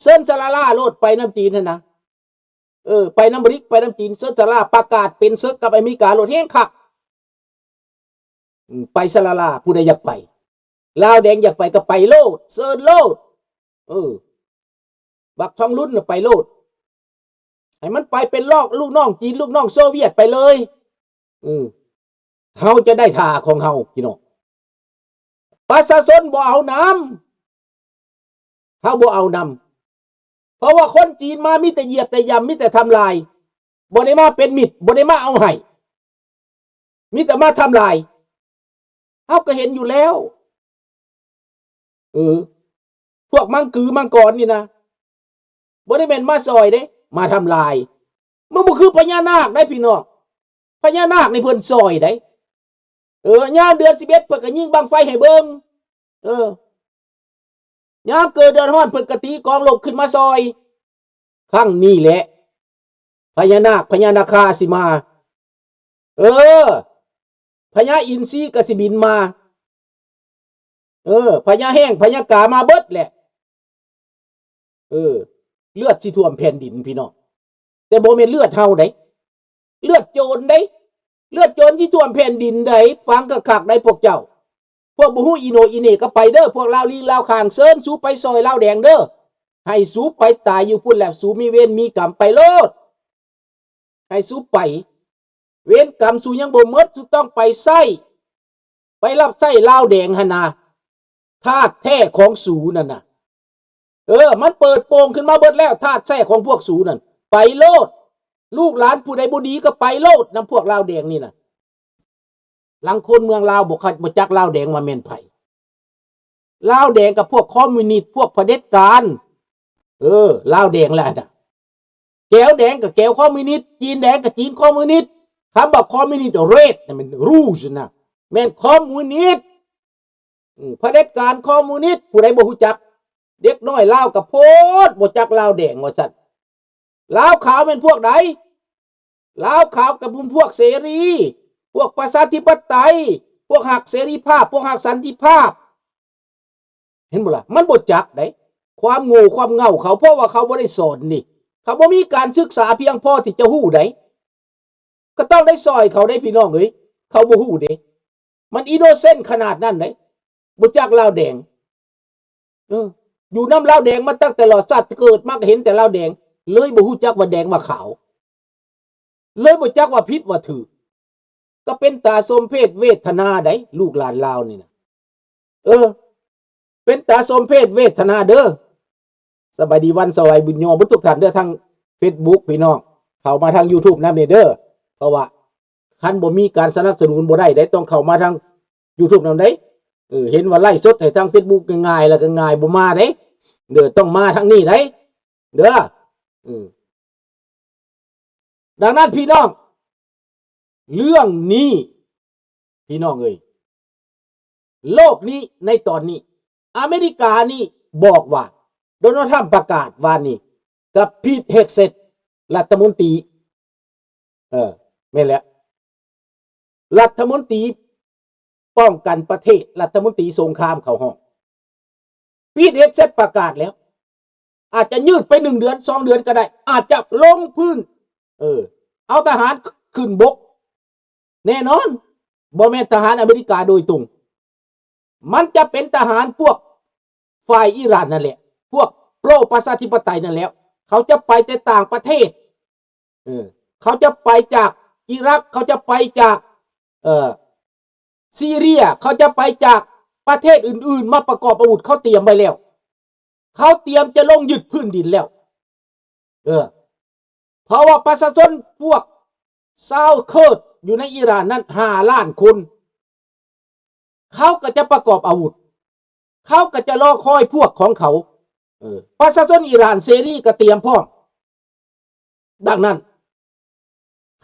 ເຊີນຊະລາລາໂລດ ໄປນຳຈີນຫັ້ນນະ. ເອີ ໄປນຳບຣິກ ໄປນຳຈີນ ເຊີນຊະລາປະກາດເປັນເສິກກັບອາເມລິກາໂລດ ແຮງຄັກ. ອືມ ໄປຊະລາລາ ຜູ້ໃດຢາກໄປ ລາວແດງຢາກໄປກໍໄປໂລດ ເຊີນໂລດ. ເອີ ບັກທອງລຸນນະໄປໂລດ ໃຫ້ມັນໄປເປັນລອກ ລູກນ້ອງຈີນ ລູກນ້ອງໂຊວຽດໄປເລີຍ. ເອີ ເຮົາຈະໄດ້ທ່າຂອງເຮົາ ພີ່ນ້ອງ. ປະຊາຊົນບໍ່ເອົານຳ ເຮົາບໍ່ເອົານຳ ເພາະວ່າຄົນຈີນມາມີແຕ່ຢຽບແຕ່ຢຳ ມີແຕ່ທຳລາຍ ບໍ່ໄດ້ມາເປັນມິດ ບໍ່ໄດ້ມາເອົາໃຫ້ ມີແຕ່ມາທຳລາຍ. ເຮົາກໍເຫັນຢູ່ແລ້ວ ເອີ ພວກມັງກືມັງກອນນີ້ນະ ບໍ່ໄດ້ແມ່ນມາຊ່ອຍເດ້ ມາທຳລາຍ. ມັນບໍ່ຄືພະຍານາກໄດ໋ພີ່ນ້ອງ ພະຍານາກນີ້ເພິ່ນຊ່ອຍໄດ໋. ເອີ ຍາມເດືອນສິບເອັດ ເພິ່ນກໍຍິງບັ້ງໄຟໃຫ້ເບິ່ງ. ເອີ ຍາມເກີດເດືອນຮ້ອນ ເພິ່ນກໍຕີກອງລົບຂຶ້ນມາຊ່ອຍ. ຄັ້ງນີ້ແຫຼະ ພະຍານາກ ພະຍານາຄາຊິມາ. ເອີ ພະຍາອິນຊີກໍຊິບິນມາ. ເອີ ພະຍາແຮ້ງ ພະຍາກາມາເບິດແຫຼະ. ເອີ ເລືອດຊິຖ້ວມແຜ່ນດິນ ພີ່ນ້ອງ ແຕ່ບໍ່ແມ່ນເລືອດເຮົາໃດ໋ ເລືອດໂຈນໃດ໋ ເລືອດໂຈນຊິຖ້ວມແຜ່ນດິນໃດ໋. ຟັງຄັກໆໃດ໋ພວກເຈົ້າ ພວກບໍ່ຮູ້ອີໂໜອີເໜກໍໄປເດີ ພວກລາວລີງລາວຂ້າງ ເຊີນສູໄປຊ່ອຍລາວແດງເດີ ໃຫ້ສູໄປຕາຍຢູ່ພຸ້ນແຫຼະ ສູມີເວນມີກຳໄປໂລດ. ໃຫ້ສູໄປ ເວນກຳສູຍັງບໍ່ໝົດ ສູຕ້ອງໄປໃຊ້ ໄປຮັບໃຊ້ລາວແດງຫັ້ນນະ ທາດແທ້ຂອງສູນັ້ນນະ. ເອີ ມັນເປີດໂປງຂຶ້ນມາເບິດແລ້ວ ທາດແທ້ຂອງພວກສູນັ້ນ ໄປໂລດ. ລູກຫຼານຜູ້ໃດບໍ່ດີກໍໄປໂລດນຳພວກລາວແດງນີ້ນະ. ລາງຄົນເມືອງລາວບໍ່ ບໍ່ຈັກລາວແດງວ່າແມ່ນໃຜ. ລາວແດງກັບພວກຄອມມິວນິດ ພວກຜະເດັດການ. ເອີ ລາວແດງແຫຼະນະ ແກວແດງກໍແກວຄອມມິວນິດ ຈີນແດງກໍຈີນຄອມມິວນິດ. ຄຳວ່າຄອມມິວນິດ ເຣດ ນັ້ນແມ່ນ ຣູຊ ນະ ແມ່ນຄອມມິວນິດ. ອືມ ຜະເດັດການຄອມມິວນິດ ຜູ້ໃດບໍ່ຮູ້ຈັກ ເດັກນ້ອຍລາວກໍໂພດ ບໍ່ຈັກລາວແດງວ່າຊັ້ນ. ລາວຂາວແມ່ນພວກໃດ? ລາວຂາວກໍກຸ່ມພວກເສລີ ພວກປະຊາທິປະໄຕ ພວກຮັກເສລີພາບ ພວກຮັກສັນຕິພາບ. ເຫັນບໍ່ລະ? ມັນບໍ່ຈັກໃດ໋ ຄວາມໂງ່ຄວາມເຫງົ້າເຂົາ ເພາະວ່າເຂົາບໍ່ໄດ້ສອນນີ້ ເຂົາບໍ່ມີການສຶກສາພຽງພໍທີ່ຈະຮູ້ໃດ໋. ກໍຕ້ອງໄດ້ຊ່ອຍເຂົາເດ້ພີ່ນ້ອງເອີຍ ເຂົາບໍ່ຮູ້ເດ້ ມັນອິນໂນເຊັນຂະໜາດນັ້ນເດ້ ບໍ່ຈັກລາວແດງ. ເອີ ຢູ່ນຳລາວແດງມາຕັ້ງແຕ່ຫຼອດຊາດ ເກີດມາກໍເຫັນແຕ່ລາວແດງ ເລີຍບໍ່ຮູ້ຈັກວ່າແດງວ່າຂາວ ເລີຍບໍ່ຈັກວ່າຜິດວ່າຖືກ. ກໍເປັນຕາສົມເພດເວທະນາໃດ໋ ລູກຫຼານລາວນີ້ນະ. ເອີ ເປັນຕາສົມເພດເວທະນາເດີ. ສະບາຍດີວັນ ສະບາຍບຸນຍອ ເບິດທຸກທ່ານເດີ ທາງເຟສບຸກພີ່ນ້ອງ ເຂົ້າມາທາງຢູທູບນຳແດ່ເດີ ເພາະວ່າຄັນບໍ່ມີການສະໜັບສະໜູນບໍ່ໄດ້ໃດ໋ ຕ້ອງເຂົ້າມາທາງຢູທູບນຳໃດ໋. ເອີ ເຫັນວ່າໄລຟ໌ສົດໃຫ້ທາງເຟສບຸກງ່າຍໆ ແລ້ວກໍງ່າຍບໍ່ມາໃດ໋ ເດີ ຕ້ອງມາທາງນີ້ໃດ໋ ເດີ. ເອີ ດັ່ງນັ້ນພີ່ນ້ອງ ເລື່ອງນີ້ພີ່ນ້ອງເອີຍ ໂລກນີ້ໃນຕອນນີ້ ອາເມລິການີ້ບອກວ່າ ໂດນັລ ທຣຳປະກາດວ່ານີ້ ກັບ ພີດ ເຮັກເຊັດ ລັດຖະມົນຕີ ເອີ ແມ່ນແລ້ວ ລັດຖະມົນຕີປ້ອງກັນປະເທດ ລັດຖະມົນຕີສົງຄາມເຂົ້າຮ້ອງ ປີດເຮັດເສັດປະກາດແລ້ວ ອາດຈະຍືດໄປໜຶ່ງເດືອນສອງເດືອນກໍໄດ້ ອາດຈະລົງພື້ນ ເອີ ເອົາທະຫານ ຂ- ຂຶ້ນບົກ ແນ່ນອນ ບໍ່ແມ່ນທະຫານອາເມລິກາໂດຍຕົງ ມັນຈະເປັນທະຫານພວກຝ່າຍອີຣານນັ້ນແຫຼະ ພວກໂປຣປະຊາທິປະໄຕນັ້ນແຫຼະ ເຂົາຈະໄປແຕ່ຕ່າງປະເທດ ເອີ ເຂົາຈະໄປຈາກອີຣັກ ເຂົາຈະໄປຈາກ ເອີ ຊີເຣຍ ເຂົາຈະໄປຈາກປະເທດອື່ນໆ ມາປະກອບອາວຸດ ເຂົາຕຽມໄວ້ແລ້ວ ເຂົາຕຽມຈະລົງຍຶດພື້ນດິນແລ້ວ ເອີ ເພາະວ່າປະຊາຊົນພວກຊາວເຄີດຢູ່ໃນອີຣານນັ້ນຫ້າລ້ານຄົນ ເຂົາກໍຈະປະກອບອາວຸດ ເຂົາກໍຈະລໍຄອຍພວກຂອງເຂົາ ເອີ ປະຊາຊົນອີຣານເສລີກໍຕຽມພ້ອມ. ດັ່ງນັ້ນ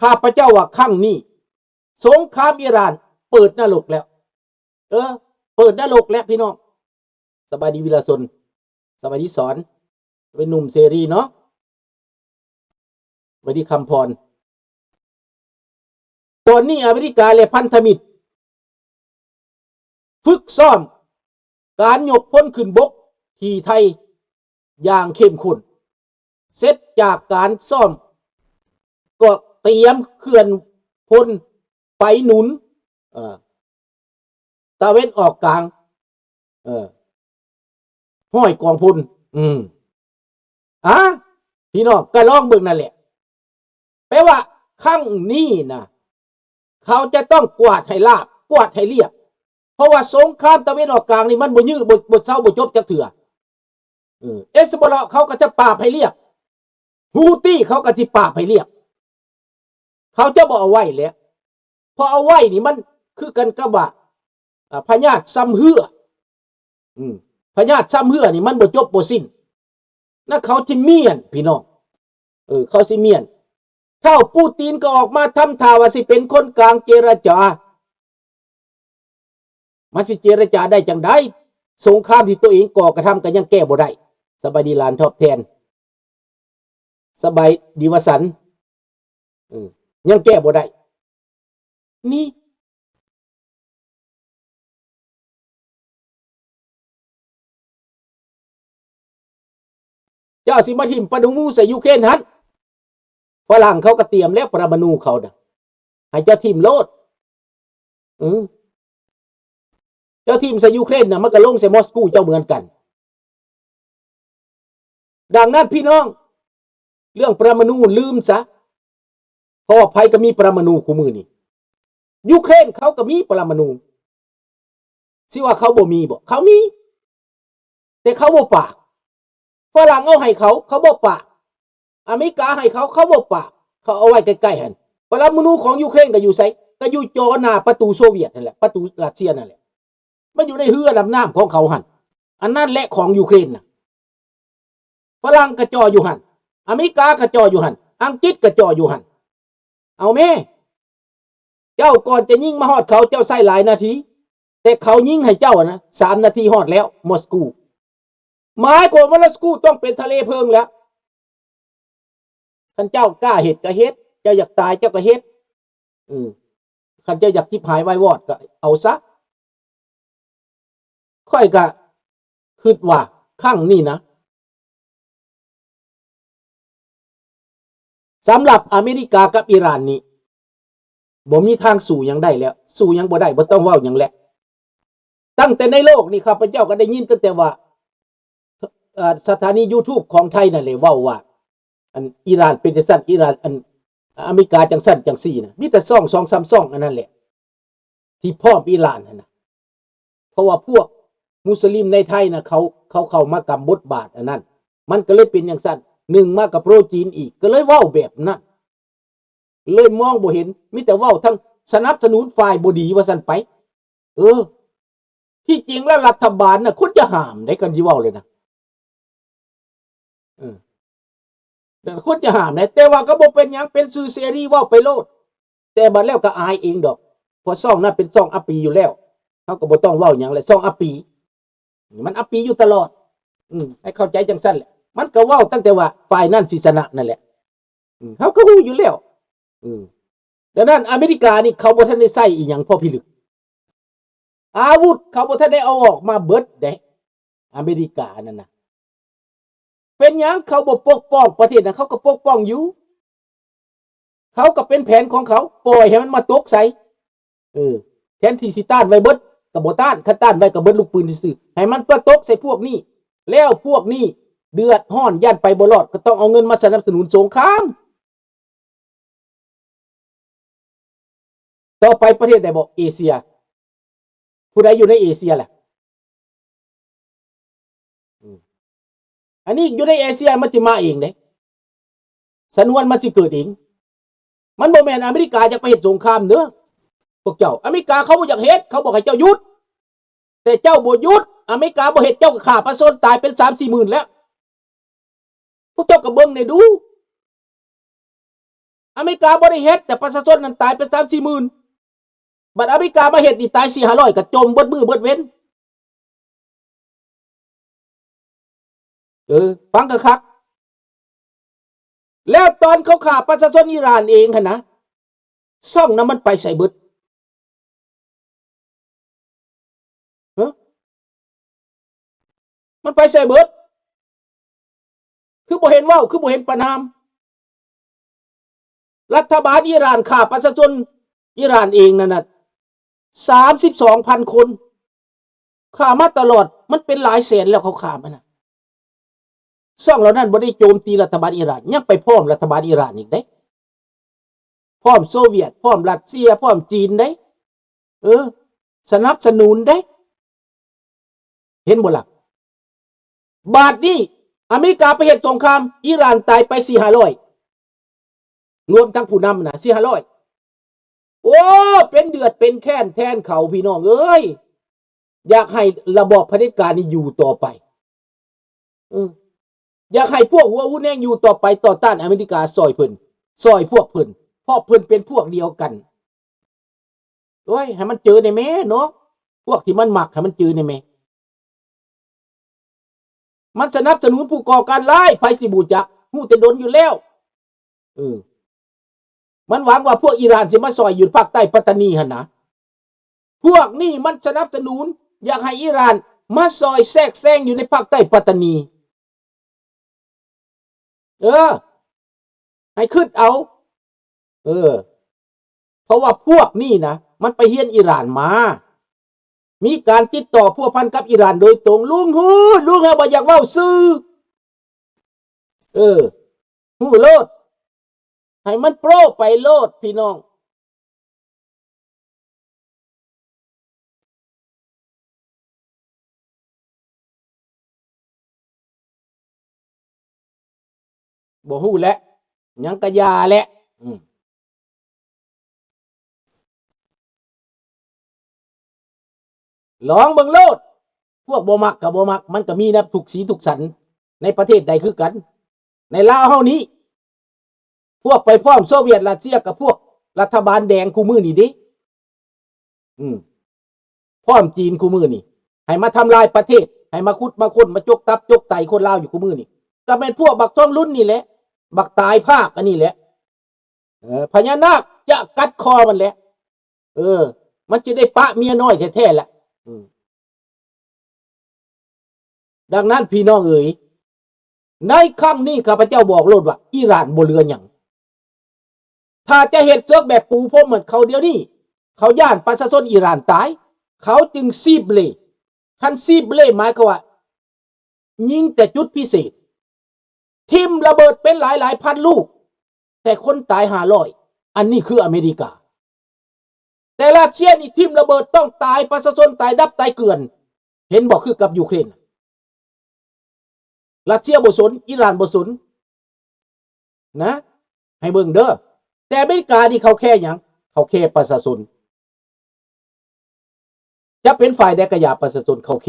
ຂ້າພະເຈົ້າວ່າຄັ້ງນີ້ ສົງຄາມອີຣານເປີດນະລົກແລ້ວ ເອີ ເປີດນະລົກແລ້ວພີ່ນ້ອງ. ສະບາຍດີວິລະຊົນ ສະບາຍດີສອນ ເປັນໜຸ່ມເສລີເນາະ ສະບາຍດີຄຳພອນ. ຕອນນີ້ອາເມລິກາ ແລະ ພັນທະມິດ ຝຶກຊ້ອມການຍົກພົນຂຶ້ນບົກທີ່ໄທ ຢ່າງເຂັ້ມຂຸ້ນ. ເສັດຈາກການຊ້ອມ ກໍຕຽມເຄື່ອນພົນໄປໜູນ ເອີ ຕາເວັນອອກກາງ ເອີ ຮ້ອຍກອງພົນ. ອືມ ອາ ພີ່ນ້ອງກໍລອງເບິ່ງນັ້ນແຫຼະ. ແປວ່າຄັ້ງນີ້ນະ ເຂົາຈະຕ້ອງກວາດໃຫ້ລາບ ກວາດໃຫ້ລຽບ ເພາະວ່າສົງຄາມຕາເວັນອອກກາງນີ້ ມັນບໍ່ຍືດ ບໍ່ ບໍ່ເຊົາ ບໍ່ຈົບຈັກເທື່ອ. ເອີ ເອັດຊະບາລາເຂົາກໍຈະປາບໃຫ້ລຽບ ຮູ້ຕີເຂົາກໍຊິປາບໃຫ້ລຽບ ເຂົາຈະບໍ່ເອົາໄວ້ແຫຼະ ເພາະເອົາໄວ້ນີ້ມັນຄືກັນກັບວ່າ ອາ ພະຍາດຊຳເຮື້ອ ອືມ ພະຍາດຊຳເຮື້ອນີ້ມັນບໍ່ຈົບບໍ່ສິ້ນນະ ເຂົາຊິມ້ຽນ ພີ່ນ້ອງ ເອີ ເຂົາຊິມ້ຽນ. ທ້າວປູຕິນກໍອອກມາທຳທ່າວ່າຊິເປັນຄົນກາງເຈລະຈາ ມັນຊິເຈລະຈາໄດ້ຈັ່ງໃດ? ສົງຄາມທີ່ຕົວເອງກໍ່ກະທຳກໍຍັງແກ້ບໍ່ໄດ້. ສະບາຍດີຫຼານທອບແທນ. ສະບາຍດີວະສັນ. ເອີ ຍັງແກ້ບໍ່ໄດ້. ນີ້ ເຈົ້າຊິມາຖິ້ມປະລະມະນູໃສ່ຢູເຄຣນຫັ້ນ. ຝຣັ່ງເຂົາກໍຕຽມແລ້ວປະລະມະນູເຂົານະ ໃຫ້ເຈົ້າຖິ້ມໂລດ. ເອີ ເຈົ້າຖິ້ມໃສ່ຢູເຄຣນນະ ມັນກໍລົງໃສ່ມອສກູເຈົ້າເໝືອນກັນ. ດັ່ງນັ້ນພີ່ນ້ອງ ເລື່ອງປະລະມະນູລືມຊະ ເພາະວ່າໃຜກໍມີປະລະມະນູຄູ່ມື້ນີ້. ຢູເຄຣນເຂົາກໍມີປະລະມະນູ. ຊິວ່າເຂົາບໍ່ມີບໍ? ເຂົາມີ ແຕ່ເຂົາບໍ່ປາກ. ຝຣັ່ງເອົາໃຫ້ເຂົາ ເຂົາບໍ່ປາກ. ອາເມລິກາໃຫ້ເຂົາ ເຂົາບໍ່ປາກ. ເຂົາເອົາໄວ້ໃກ້ໆຫັ້ນ. ປະລະມະນູຂອງຢູເຄຣນກໍຢູ່ໃສ? ກໍຢູ່ຈໍໜ້າປະຕູໂຊວຽດຫັ້ນແຫຼະ ປະຕູຣັດເຊຍນັ້ນແຫຼະ. ມັນຢູ່ໃນເຮືອລຳນ້ຳຂອງເຂົາຫັ້ນ. ອັນນັ້ນແຫຼະຂອງຢູເຄຣນນະ. ຝຣັ່ງກະຈໍຢູ່ຫັ້ນ, ອາເມລິກາກະຈໍຢູ່ຫັ້ນ, ອັງກິດກະຈໍຢູ່ຫັ້ນ. ເອົາແມ້ ເຈົ້າກ່ອນຈະຍິງມາຮອດເຂົາ ເຈົ້າໃຊ້ຫຼາຍນາທີ, ແຕ່ເຂົາຍິງໃຫ້ເຈົ້ານະ ສາມນາທີຮອດແລ້ວ ມອສກູ. ໝາຍຄວາມວ່າ ມອສກູຕ້ອງເປັນທະເລເພີງແລ້ວ. ຄັນເຈົ້າກ້າເຮັດກະເຮັດ, ເຈົ້າຢາກຕາຍເຈົ້າກະເຮັດ. ເອີ ຄັນເຈົ້າຢາກຈິບຫາຍວາຍວອດກະເອົາຊະ. ຂ້ອຍກະຄິດວ່າຄັ້ງນີ້ນະ ສຳລັບອາເມລິກາກັບອີຣານນີ້ ບໍ່ມີທາງສູ້ຫຍັງໄດ້ແລ້ວ, ສູ້ຫຍັງບໍ່ໄດ້, ບໍ່ຕ້ອງເວົ້າຫຍັງແລ້ວ. ຕັ້ງແຕ່ໃນໂລກນີ້ ຂ້າພະເຈົ້າກໍໄດ້ຍິນຕັ້ງແຕ່ວ່າ ເອີ ສະຖານີຢູທູບຂອງໄທນັ້ນແຫຼະເວົ້າວ່າ ອັນອີຣານເປັນຈັ່ງຊັ້ນ, ອີຣານ ອັນອາເມລິກາຈັ່ງຊັ້ນຈັ່ງຊີ້ນະ. ມີແຕ່ຊ່ອງສອງສາມຊ່ອງອັນນັ້ນແຫຼະ ທີ່ພ້ອມອີຣານຫັ້ນນະ. ເພາະວ່າພວກມຸສລິມໃນໄທນະ ເຂົາ ເຂົາເຂົ້າມາກຳບົດບາດອັນນັ້ນ, ມັນກໍເລີຍເປັນຈັ່ງຊັ້ນ. ໜຶ່ງມາກໍໂປຣຈີນອີກ, ກໍເລີຍເວົ້າແບບນັ້ນ. ເລີຍມອງບໍ່ເຫັນ, ມີແຕ່ເວົ້າທັງສະໜັບສະໜູນຝ່າຍບໍ່ດີວ່າຊັ້ນໄປ. ເອີ ທີ່ຈິງແລ້ວລັດຖະບານນະ ຄວນຈະຫ້າມໃດ໋ ຄັນຊິເວົ້າເລີຍນະ. ເອີ ນັ້ນຄວນຈະຫ້າມໃດ໋, ແຕ່ວ່າກໍບໍ່ເປັນຫຍັງ, ເປັນສື່ເສລີເວົ້າໄປໂລດ. ແຕ່ບັດແລ້ວກໍອາຍເອງດອກ, ເພາະຊ່ອງນັ້ນເປັນຊ່ອງອັບປີຢູ່ແລ້ວ, ເຮົາກໍບໍ່ຕ້ອງເວົ້າຫຍັງແຫຼະ, ຊ່ອງອັບປີ. ມັນອັບປີຢູ່ຕະຫຼອດ. ອືມ ໃຫ້ເຂົ້າໃຈຈັ່ງຊັ້ນແຫຼະ. ມັນກໍເວົ້າຕັ້ງແຕ່ວ່າຝ່າຍນັ້ນຊິຊະນະນັ້ນແຫຼະ. ອືມ ເຮົາກໍຮູ້ຢູ່ແລ້ວ. ອືມ ດັ່ງນັ້ນອາເມລິການີ້ເຂົາບໍ່ທັນໄດ້ໃຊ້ອີ່ຫຍັງພໍພິລຶກ. ອາວຸດເຂົາບໍ່ທັນໄດ້ເອົາອອກມາເບິດເດ້ ອາເມລິການັ້ນນະ. ເປັນຫຍັງເຂົາບໍ່ປົກປ້ອງປະເທດນະ? ເຂົາກໍປົກປ້ອງຢູ່. ເຂົາກໍເປັນແຜນຂອງເຂົາ, ປ່ອຍໃຫ້ມັນມາຕົກໃສ່. ເອີ ແທນທີ່ຊິຕ້ານໄວ້ເບິດ ກໍບໍ່ຕ້ານ, ຄັນຕ້ານໄວ້ກໍເບິດລູກປືນຊື່ໆ. ໃຫ້ມັນມາຕົກໃສ່ພວກນີ້, ແລ້ວພວກນີ້ເດືອດຮ້ອນ, ຢ້ານໄປບໍ່ລອດ, ກໍຕ້ອງເອົາເງິນມາສະໜັບສະໜູນສົງຄາມ. ຕໍ່ໄປປະເທດໃດບໍ? ເອເຊຍ. ຜູ້ໃດຢູ່ໃນເອເຊຍລະ? ອືມ ອັນນີ້ຢູ່ໃນເອເຊຍມັນຊິມາເອງເດ້, ຊະນວນມັນຊິເກີດເອງ. ມັນບໍ່ແມ່ນອາເມລິກາຢາກໄປເຮັດສົງຄາມເດີ ພວກເຈົ້າ. ອາເມລິກາເຂົາບໍ່ຢາກເຮັດ, ເຂົາບອກໃຫ້ເຈົ້າຢຸດ, ແຕ່ເຈົ້າບໍ່ຢຸດ. ອາເມລິກາບໍ່ເຮັດ, ເຈົ້າກໍຂ້າປະຊາຊົນຕາຍເປັນສາມສີ່ໝື່ນແລ້ວ. ພວກເຈົ້າກໍເບິ່ງແດ່ດູ. ອາເມລິກາບໍ່ໄດ້ເຮັດ, ແຕ່ປະຊາຊົນນັ້ນຕາຍເປັນສາມສີ່ໝື່ນ. ບັດອາເມລິກາມາເຮັດນີ້ ຕາຍສີ່ຫ້າຮ້ອຍ ກໍຈົມເບິດມື້ເບິດເວັນ. ເອີ ຟັງຄັກໆ. ແລ້ວຕອນເຂົາຂ້າປະຊາຊົນອີຣານເອງຫັ້ນນະ, ຊ່ອງນັ້ນມັນໄປໃສເບິດ? ຮະ? ມັນໄປໃສເບິດ? ຄືບໍ່ເຫັນເວົ້າ ຄືບໍ່ເຫັນປະນາມ? ລັດຖະບານອີຣານຂ້າປະຊາຊົນອີຣານເອງນັ້ນນະ ສາມສິບສອງພັນຄົນ ຂ້າມາຕະຫຼອດ ມັນເປັນຫຼາຍແສນແລ້ວ ເຂົາຂ້າມານະ. ຊ່ອງເຫຼົ່ານັ້ນບໍ່ໄດ້ໂຈມຕີລັດຖະບານອີຣານ ຍັງໄປພ້ອມລັດຖະບານອີຣານອີກເດ້ ພ້ອມໂຊວຽດ ພ້ອມຣັດເຊຍ ພ້ອມຈີນເດ້ ເອີ ສະໜັບສະໜູນເດ້ ເຫັນບໍ່ລະ? ບາດນີ້ອາເມລິກາໄປເຮັດສົງຄາມ ອີຣານຕາຍໄປສີ່ຫ້າຮ້ອຍ ລວມທັງຜູ້ນຳນະ ສີ່ຫ້າຮ້ອຍ ໂອ້ ເປັນເດືອດເປັນແຄ້ນແທນເຂົາ ພີ່ນ້ອງເອີຍ ຢາກໃຫ້ລະບອບຜະເດັດການນີ້ຢູ່ຕໍ່ໄປ ເອີ ຢາກໃຫ້ພວກຫົວຮຸນແຮງຢູ່ຕໍ່ໄປ ຕໍ່ຕ້ານອາເມລິກາ ຊ່ອຍເພິ່ນ ຊ່ອຍພວກເພິ່ນ ເພາະເພິ່ນເປັນພວກດຽວກັນ. ໂອ້ຍ ໃຫ້ມັນເຈີແດ່ແມ້ເນາະ ພວກທີ່ມັນມັກ ໃຫ້ມັນເຈີແດ່ແມ້. ມັນສະໜັບສະໜູນຜູ້ກໍ່ການຮ້າຍ ໃຜຊິບໍ່ຮູ້ຈັກ ຮູ້ແຕ່ດົນຢູ່ແລ້ວ ເອີ ມັນຫວັງວ່າພວກອີຣານຊິມາຊ່ອຍຢູ່ພາກໃຕ້ປັດຕານີຫັ້ນນະ. ພວກນີ້ມັນສະໜັບສະໜູນ ຢາກໃຫ້ອີຣານມາຊ່ອຍແຊກແຊງຢູ່ໃນພາກໃຕ້ປັດຕານີ. ເອີ ໃຫ້ຄິດເອົາ ເອີ ເພາະວ່າພວກນີ້ນະ ມັນໄປຮຽນອີຣານມາ ມີການຕິດຕໍ່ພົວພັນກັບອີຣານໂດຍຕົງ. ລຸງຮູ້ ລຸງຫາບໍ່ຢາກເວົ້າຊື່ ເອີ ຮູ້ໂລດ ໃຫ້ມັນໂປ້ໄປໂລດ ພີ່ນ້ອງ. ບໍ່ຮູ້ແຫຼະ ຫຍັງກະຢ່າແຫຼະ ອືມ ລອງເບິ່ງໂລດ ພວກບໍ່ມັກກະບໍ່ມັກ ມັນກະມີນຳທຸກສີທຸກສັນໃນປະເທດໃດຄືກັນ ໃນລາວເຮົານີ້ ພວກໄປພ້ອມໂຊວຽດ ຣັດເຊຍ ກັບພວກລັດຖະບານແດງຄູ່ມື້ນີ້ເດ້ ອືມ ພ້ອມຈີນຄູ່ມື້ນີ້ ໃຫ້ມາທຳລາຍປະເທດ ໃຫ້ມາຂຸດມາຄົ້ນ ມາຈົກຕັບຈົກໄຕຄົນລາວຢູ່ຄູ່ມື້ນີ້ ກໍແມ່ນພວກບັກທອງລຸນນີ້ແຫຼະ ບັກຕາຍພາກອັນນີ້ແຫຼະ ເອີ ພະຍານາກຈະກັດຄໍມັນແຫຼະ ເອີ ມັນຈະໄດ້ປະເມຍນ້ອຍແທ້ໆລະ ອືມ. ດັ່ງນັ້ນ ພີ່ນ້ອງເອີຍ ໃນຄັ້ງນີ້ຂ້າພະເຈົ້າບອກໂລດວ່າ ອີຣານບໍ່ເຫຼືອຫຍັງ. ຖ້າຈະເຮັດເສິກແບບປູພົມເໝືອນເຂົາດຽວນີ້ ເຂົາຢ້ານປະຊາຊົນອີຣານຕາຍ ເຂົາຈຶ່ງຊີບເລ. ຄັນຊີບເລໝາຍຄວາມວ່າ ຍິງແຕ່ຈຸດພິເສດ ຖິ້ມລະເບີດເປັນຫຼາຍໆພັນລູກ ແຕ່ຄົນຕາຍຫ້າຮ້ອຍ ອັນນີ້ຄືອາເມລິກາ. ແຕ່ຣັດເຊຍນີ້ຖິ້ມລະເບີດຕ້ອງຕາຍ ປະຊາຊົນຕາຍດັບຕາຍເກືອນ ເຫັນບໍ່ ຄືກັບຢູເຄຣນ ຣັດເຊຍບໍ່ສົນ ອີຣານບໍ່ສົນນະ ໃຫ້ເບິ່ງເດີ. ແຕ່ອາເມລິການີ້ເຂົາແຄຫຍັງ? ເຂົາແຄປະຊາຊົນ ຈະເປັນຝ່າຍໃດກໍຢ່າ ປະຊາຊົນເຂົາແຄ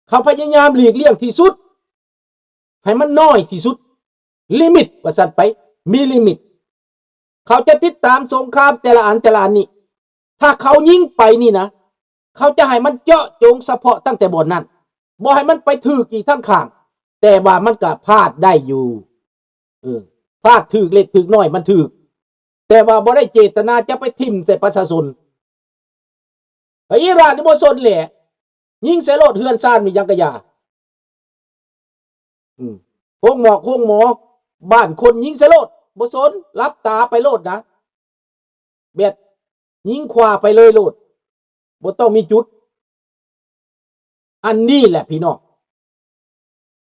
ເຂົາພະຍາຍາມຫຼີກລ່ຽງທີ່ສຸດ ໃຫ້ມັນນ້ອຍທີ່ສຸດ ລິມິດວ່າຊັ້ນໄປ ມີລິມິດ ເຂົາຈະຕິດຕາມສົງຄາມແຕ່ລະອັນແຕ່ລະອັນນີ້ ຖ້າເຂົາຍິງໄປນີ້ນະ ເຂົາຈະໃຫ້ມັນເຈາະຈົງສະເພາະຕັ້ງແຕ່ບ່ອນນັ້ນ ບໍ່ໃຫ້ມັນໄປຖືກອີກທາງຂ້າງ ແຕ່ວ່າມັນກະພາດໄດ້ຢູ່ ເອີ ພາດຖືກເລັກຖືກນ້ອຍມັນຖືກ ແຕ່ວ່າບໍ່ໄດ້ເຈດຕະນາຈະໄປຖິ້ມໃສ່ປະຊາຊົນ. ແຕ່ອີຣານນີ້ບໍ່ສົນແຫຼະ ຍິງໃສ່ໂລດ ເຮືອນຊານມີຫຍັງກະຢ່າ ອືມ ໂຮງໝໍ ໂຮງໝໍ ບ້ານຄົນ ຍິງໃສ່ໂລດ ບໍ່ສົນ ຫຼັບຕາໄປໂລດນະ ແບບຍິງຂວ້າໄປເລີຍໂລດ ບໍ່ຕ້ອງມີຈຸດ. ອັນນີ້ແຫຼະພີ່ນ້ອງ.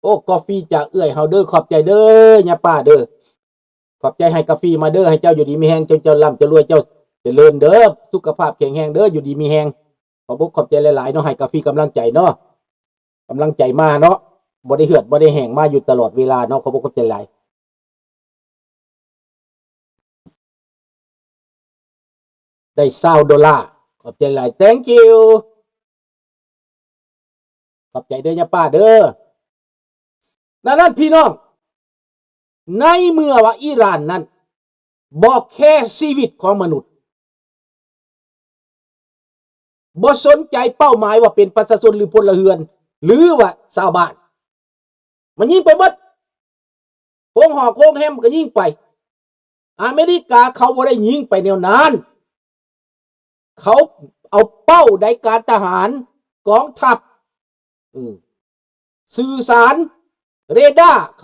ໂອ້ ກາແຟຈາກເອື້ອຍເຮົາເດີ ຂອບໃຈເດີ ຍາປ້າເດີ ຂອບໃຈໃຫ້ກາແຟມາເດີ ໃຫ້ເຈົ້າຢູ່ດີມີແຮງ ເຈົ້າ ເຈົ້າລ່ຳ ເຈົ້າລວຍ ເຈົ້າຈະເລີນເດີ ສຸຂະພາບແຂງແຮງເດີ ຢູ່ດີມີແຮງ. ຂອບອົກຂອບໃຈຫຼາຍໆເນາະ ໃຫ້ກາແຟກຳລັງໃຈເນາະ ກຳລັງໃຈມາເນາະ ບໍ່ໄດ້ເຫືອດບໍ່ໄດ້ແຫ້ງ ມາຢູ່ຕະຫຼອດເວລາເນາະ ຂອບອົກຂອບໃຈຫຼາຍ. ໄດ້ຊາວໂດລາ ຂອບໃຈຫຼາຍ thank you ຂອບໃຈເດີຍາປ້າເດີ. ດັ່ງນັ້ນພີ່ນ້ອງ ໃນເມື່ອວ່າອີຣານນັ້ນບໍ່ແຄຊີວິດຂອງມະນຸດ ບໍ່ສົນໃຈເປົ້າໝາຍວ່າເປັນປະຊາຊົນ ຫຼື ພົນລະເຮືອນ ຫຼື ວ່າຊາວບ້ານ ມັນຍິງໄປເບິດ ໂຮງຫໍໂຮງແຮມກໍຍິງໄປ. ອາເມລິກາເຂົາບໍ່ໄດ້ຍິງໄປແນວນັ້ນ ເຂົາເອົາເປົ້າໃດການທະຫານ ກອງທັບ ອືມ ສື່ສານ ເຣດ້າ ເຂ